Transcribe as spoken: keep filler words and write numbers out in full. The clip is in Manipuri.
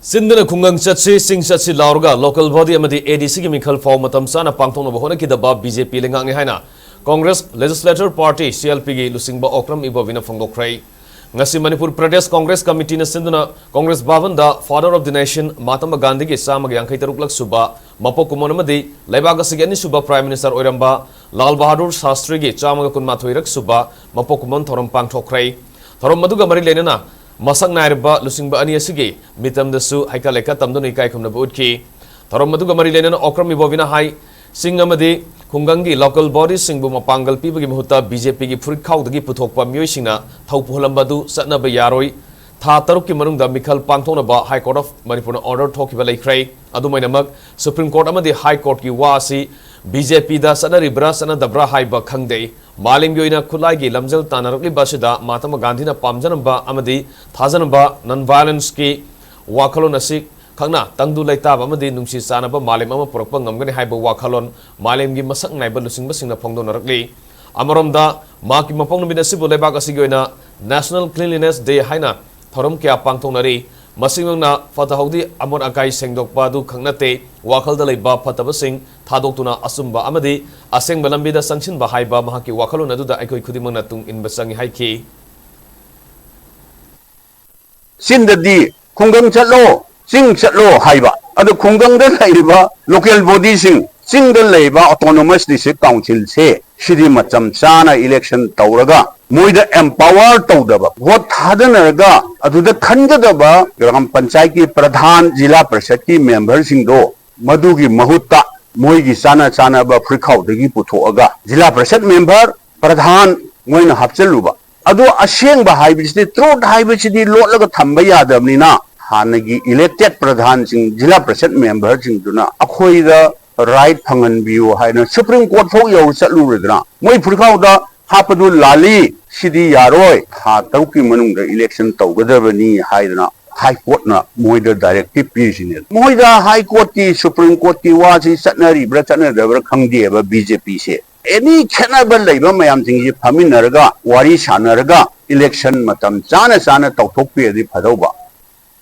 ꯆꯤꯟꯗꯅ ꯈꯨꯡꯒꯪ ꯆꯠꯁꯤ, ꯆꯤꯡ ꯆꯠꯁꯤ ꯂꯥꯎꯔꯒ local body ꯑꯃꯗꯤ ADCꯒꯤ ꯃꯤꯈꯜ ꯐꯥꯎ ꯃꯇꯝ ꯆꯥꯅ ꯄꯥꯡꯊꯣꯛꯅꯕ ꯍꯣꯠꯅꯈꯤꯗꯕ BJP ꯂꯩꯉꯥꯛꯅꯤ ꯍꯥꯏꯅ Congress Legislature Party, CLPꯒꯤ ꯂꯨꯆꯤꯡꯕ ꯑꯣꯀ꯭ꯔꯝ ꯏꯕꯣꯕꯤꯅ ꯐꯣꯡꯗꯣꯛꯈ꯭ꯔꯦ꯫ ꯉꯁꯤ ꯃꯅꯤꯄꯨꯔ ꯄ꯭ꯔꯗꯦꯁ ꯀꯣꯡꯒ꯭ꯔꯦꯁ ꯀꯃꯤꯇꯤꯅ ꯁꯤꯟꯗꯨꯅ Congress ꯚꯕꯟꯗ Father of the Nation ꯃꯍꯥꯇꯃꯥ ꯒꯥꯟꯙꯤꯒꯤ ꯆꯥꯝꯃꯒ ꯌꯥꯡꯈꯩ ꯇꯔꯨꯛꯂꯛ ꯁꯨꯕ ꯃꯄꯣꯛ ꯀꯨꯝꯑꯣꯟ ꯑꯃꯗꯤ ꯂꯩꯕꯥꯛ ꯑꯁꯤꯒꯤ ꯑꯅꯤꯁꯨꯕ Prime Minister ꯑꯣꯏꯔꯝꯕ ꯂꯥꯜ ꯕꯍꯥꯗꯨꯔ ꯁꯥꯁꯇ꯭ꯔꯤꯒꯤ ꯆꯥꯝꯃꯒ ꯀꯨꯟꯃꯥꯊꯣꯏꯔꯛ ꯁꯨꯕ ꯃꯄꯣꯛ ꯀꯨꯝꯑꯣꯟ ꯊꯧꯔꯝ ꯄꯥꯡꯊꯣꯛꯈ꯭ꯔꯦ꯫ ꯊꯧꯔꯝ ꯑꯗꯨꯒ ꯃꯔꯤ ꯂꯩꯅꯅ ꯃꯁꯛ ꯅꯥꯏꯔꯕ ꯂꯨꯆꯤꯡꯕ ꯑꯅꯤ ꯑꯁꯤꯒꯤ ꯃꯤꯇꯝꯗꯁꯨ ꯍꯩꯀꯠ ꯂꯩꯀꯠ ꯇꯝꯗꯨꯅ ꯏꯀꯥꯏ ꯈꯨꯝꯅꯕ ꯎꯠꯈꯤ꯫ ꯊꯧꯔꯝ ꯑꯗꯨꯒ ꯃꯔꯤ ꯂꯩꯅꯅ ꯑꯣꯀ꯭ꯔꯝ ꯏꯕꯣꯕꯤꯅ ꯍꯥꯏ, ꯆꯤꯡ ꯑꯃꯗꯤ ꯈꯨꯡꯒꯪꯒꯤ local bodyꯁꯤꯡꯕꯨ ꯃꯄꯥꯡꯒꯜ ꯄꯤꯕꯒꯤ ꯃꯍꯨꯠꯇ BJPꯒꯤ ꯐꯨꯔꯤꯠꯈꯥꯎꯗꯒꯤ ꯄꯨꯊꯣꯛꯄ ꯃꯤꯑꯣꯏꯁꯤꯡꯅ ꯊꯧ ꯄꯨꯍꯜꯂꯝꯕ ꯑꯗꯨ ꯆꯠꯅꯕ ꯌꯥꯔꯣꯏ꯫ ꯊꯥ ꯇꯔꯨꯛꯀꯤ ꯃꯅꯨꯡꯗ ꯃꯤꯈꯜ ꯄꯥꯡꯊꯣꯛꯅꯕ High Court of ꯃꯅꯤꯄꯨꯔꯅ order ꯊꯣꯛꯈꯤꯕ ꯂꯩꯈ꯭ꯔꯦ꯫ ꯑꯗꯨꯃꯥꯏꯅꯃꯛ Supreme Court ꯑꯃꯗꯤ High Courtꯀꯤ ꯋꯥ ꯑꯁꯤ BJPꯗ ꯆꯠꯅꯔꯤꯕ꯭ꯔꯥ ꯆꯠꯅꯗꯕ꯭ꯔꯥ ꯍꯥꯏꯕ ꯈꯪꯗꯦ꯫ ꯃꯥꯂꯦꯝꯒꯤ ꯑꯣꯏꯅ ꯈꯨꯠꯂꯥꯏꯒꯤ ꯂꯝꯖꯦꯜ ꯇꯥꯟꯅꯔꯛꯂꯤꯕ ꯑꯁꯤꯗ ꯃꯍꯥꯇꯃꯥ ꯒꯥꯟꯙꯤꯅ ꯄꯥꯝꯖꯔꯝꯕ ꯑꯃꯗꯤ ꯊꯥꯖꯔꯝꯕ non-violenceꯀꯤ ꯋꯥꯈꯜꯂꯣꯟ ꯑꯁꯤ ꯈꯛꯅ ꯇꯪꯗꯨ ꯂꯩꯇꯥꯕ ꯑꯃꯗꯤ ꯅꯨꯡꯁꯤ ꯆꯥꯟꯅꯕ ꯃꯥꯂꯦꯝ ꯑꯃ ꯄꯨꯔꯛꯄ ꯉꯝꯒꯅꯤ ꯍꯥꯏꯕ ꯋꯥꯈꯜꯂꯣꯟ ꯃꯥꯂꯦꯝꯒꯤ ꯃꯁꯛ ꯅꯥꯏꯕ ꯂꯨꯆꯤꯡꯕꯁꯤꯡꯅ ꯐꯣꯡꯗꯣꯛꯅꯔꯛꯂꯤ꯫ ꯑꯃꯔꯣꯝꯗ, ꯃꯍꯥꯛꯀꯤ ꯃꯄꯣꯛ ꯅꯨꯃꯤꯠ ꯑꯁꯤꯕꯨ ꯂꯩꯕꯥꯛ ꯑꯁꯤꯒꯤ ꯑꯣꯏꯅ National Cleanliness Day ꯍꯥꯏꯅ ꯊꯧꯔꯝ ꯀꯌꯥ ꯄꯥꯡꯊꯣꯛꯅꯔꯤ꯫ ꯃꯁꯤꯃꯛꯅ ꯐꯠꯇ ꯍꯥꯎꯗꯤ ꯑꯃꯣꯠ ꯑꯀꯥꯏ ꯁꯦꯡꯗꯣꯛꯄ ꯑꯗꯨ ꯈꯛ ꯅꯠꯇꯦ, ꯋꯥꯈꯜꯗ ꯂꯩꯕ ꯐꯠꯇꯕꯁꯤꯡ ꯊꯥꯗꯣꯛꯇꯨꯅ ꯑꯆꯨꯝꯕ ꯑꯃꯗꯤ ꯑꯁꯦꯡꯕ ꯂꯝꯕꯤꯗ ꯆꯪꯁꯤꯟꯕ ꯍꯥꯏꯕ ꯃꯍꯥꯛꯀꯤ ꯋꯥꯈꯜꯂꯣꯟ ꯑꯗꯨꯗ ꯑꯩꯈꯣꯏ ꯈꯨꯗꯤꯡꯃꯛꯅ ꯇꯨꯡ ꯏꯟꯕ ꯆꯪꯏ ꯍꯥꯏꯈꯤ꯫ ꯆꯤꯟꯗꯗꯤ ꯈꯨꯡꯒꯪ ꯆꯠꯂꯣ, ꯆꯤꯡ ꯆꯠꯂꯣ ꯍꯥꯏꯕ꯫ ꯑꯗꯨ ꯈꯨꯡꯒꯪꯗ ꯂꯩꯔꯤꯕ local bodyꯁꯤꯡ, ꯆꯤꯡꯗ ꯂꯩꯔꯤꯕ Autonomous District Councilꯁꯦ, ꯁꯤꯗꯤ ꯃꯇꯝ ꯆꯥꯅ election ꯇꯧꯔꯒ ꯃꯣꯏꯗ empower ꯇꯧꯗꯕ, vote ꯊꯥꯗꯅꯔꯒ ꯑꯗꯨꯗ ꯈꯟꯒꯗꯕ ꯒ꯭ꯔꯥꯝ ꯄꯟꯆꯥꯌꯠꯀꯤ ꯄ꯭ꯔꯙꯥꯟ, ꯖꯤꯂꯥ ꯄꯔꯤꯁꯠꯀꯤ memberꯁꯤꯡꯗꯣ ꯃꯗꯨꯒꯤ ꯃꯍꯨꯠꯇ ꯃꯣꯏꯒꯤ ꯆꯥꯅ ꯆꯥꯅꯕ ꯐꯨꯔꯤꯠꯈꯥꯎꯗꯒꯤ ꯄꯨꯊꯣꯛꯑꯒ ꯖꯤꯂꯥ ꯄꯔꯤꯁꯠ member, ꯄ꯭ꯔꯙꯥꯟ ꯃꯣꯏꯅ ꯍꯥꯞꯆꯜꯂꯨꯕ꯫ ꯑꯗꯣ ꯑꯁꯦꯡꯕ ꯍꯥꯏꯕꯁꯤꯗꯤ, truth ꯍꯥꯏꯕꯁꯤꯗꯤ ꯂꯣꯠꯂꯒ ꯊꯝꯕ ꯌꯥꯗꯕꯅꯤꯅ, ꯍꯥꯟꯅꯒꯤ elected ꯄ꯭ꯔꯙꯥꯟꯁꯤꯡ, ꯖꯤꯂꯥ ꯄꯔꯤꯁꯠ memberꯁꯤꯡꯗꯨꯅ ꯑꯩꯈꯣꯏꯗ right ꯐꯪꯍꯟꯕꯤꯌꯨ ꯍꯥꯏꯅ Supreme Court ꯐꯥꯎ ꯌꯧꯔ ꯆꯠꯂꯨꯔꯦꯗꯅ꯫ ꯃꯣꯏ ꯐꯨꯔꯤꯠꯈꯥꯎꯗ ꯍꯥꯞꯄꯗꯨ ꯂꯥꯜꯂꯤ, ꯁꯤꯗꯤ ꯌꯥꯔꯣꯏ, ꯊꯥ ꯇꯔꯨꯛꯀꯤ ꯃꯅꯨꯡꯗ election ꯇꯧꯒꯗꯕꯅꯤ ꯍꯥꯏꯗꯅ High Courtꯅ ꯃꯣꯏꯗ directive ꯄꯤꯔꯤꯁꯤꯅꯦ꯫ ꯃꯣꯏꯗ High Courtꯀꯤ, Supreme Courtꯀꯤ ꯋꯥꯁꯤ ꯆꯠꯅꯔꯤꯕ꯭ꯔꯥ ꯆꯠꯅꯗꯕ꯭ꯔꯥ ꯈꯪꯗꯦꯕ BJPꯁꯦ꯫ Any ꯈꯦꯠꯅꯕ ꯂꯩꯕ ꯃꯌꯥꯝꯁꯤꯡꯁꯤ ꯐꯝꯃꯤꯟꯅꯔꯒ, ꯋꯥꯔꯤ ꯁꯥꯟꯅꯔꯒ election ꯃꯇꯝ ꯆꯥꯅ ꯆꯥꯅ ꯇꯧꯊꯣꯛꯄꯤꯔꯗꯤ ꯐꯗꯧꯕ꯫